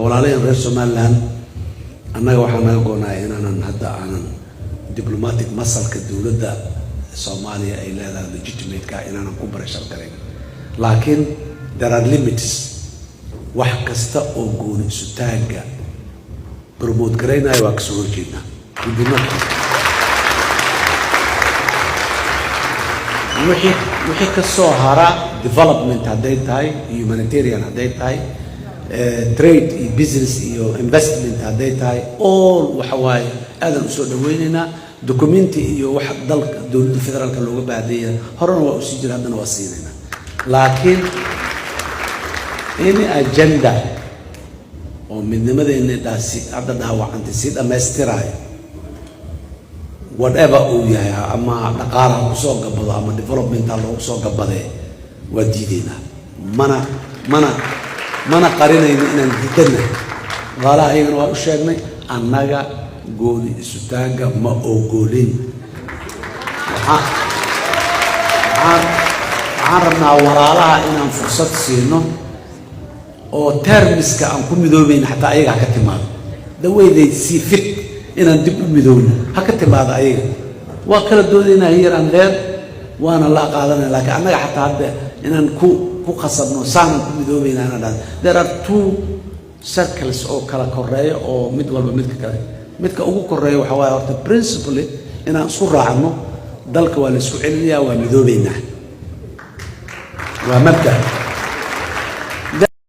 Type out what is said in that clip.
Walaalaheen reer Somaliland, annaga waxaa naga goonaya inaanan hadda aanan diplomatic muscle-ka dowladda Soomaaliya ay leedahay, legitimate-ka, inaanan ku pressure garayn, laakiin there are limits. Wax kasta oo gooni isutaagga promote garaynaya waa kasoo horjeednaa guddinnada. Wixii ka soo hara, development hadday tahay, humanitarian hadday tahay, trade iyo business iyo investment hadday tahay, all waxa waaye aadaan usoo dhaweynaynaa. Document-i iyo wax dalka dowladda federaalka looga baahdeeya horena waa usii jira, haddana waa siinaynaa. Laakiin any agenda oo midnimadeena dhaasi hadda dhaawacantay sii dhammaystiraayo, whatever uu yahay, ama dhaqaalaha kusoo gabado ama development-a loogu soo gabadee, waa diideynaa. Mana qarinayno inaan diidannahay. Walaalaha ayagana waa u sheegnay, annaga gooni isutaagga ma ogolin. Waxaan rabnaa walaalaha inaan fursad siino oo terms-ka aan ku midoobayn xataa ayaga ha ka timaado, the way they see fit inaan dib u midoowno ha ka timaado. Ayaga waa kala doodaynaa here and there, waana la qaadanaya, laakiin annaga xataa hadda inaan ku khasabno saanan ku midoobayna inaan dhahno, there are two circles oo kala koreeya oo mid walba midka kale, midka ugu koreeya waxa waaye horta principally inaan isku raacno dalka waa la isku celinayaa, waa midoobaynaa, waa mabda.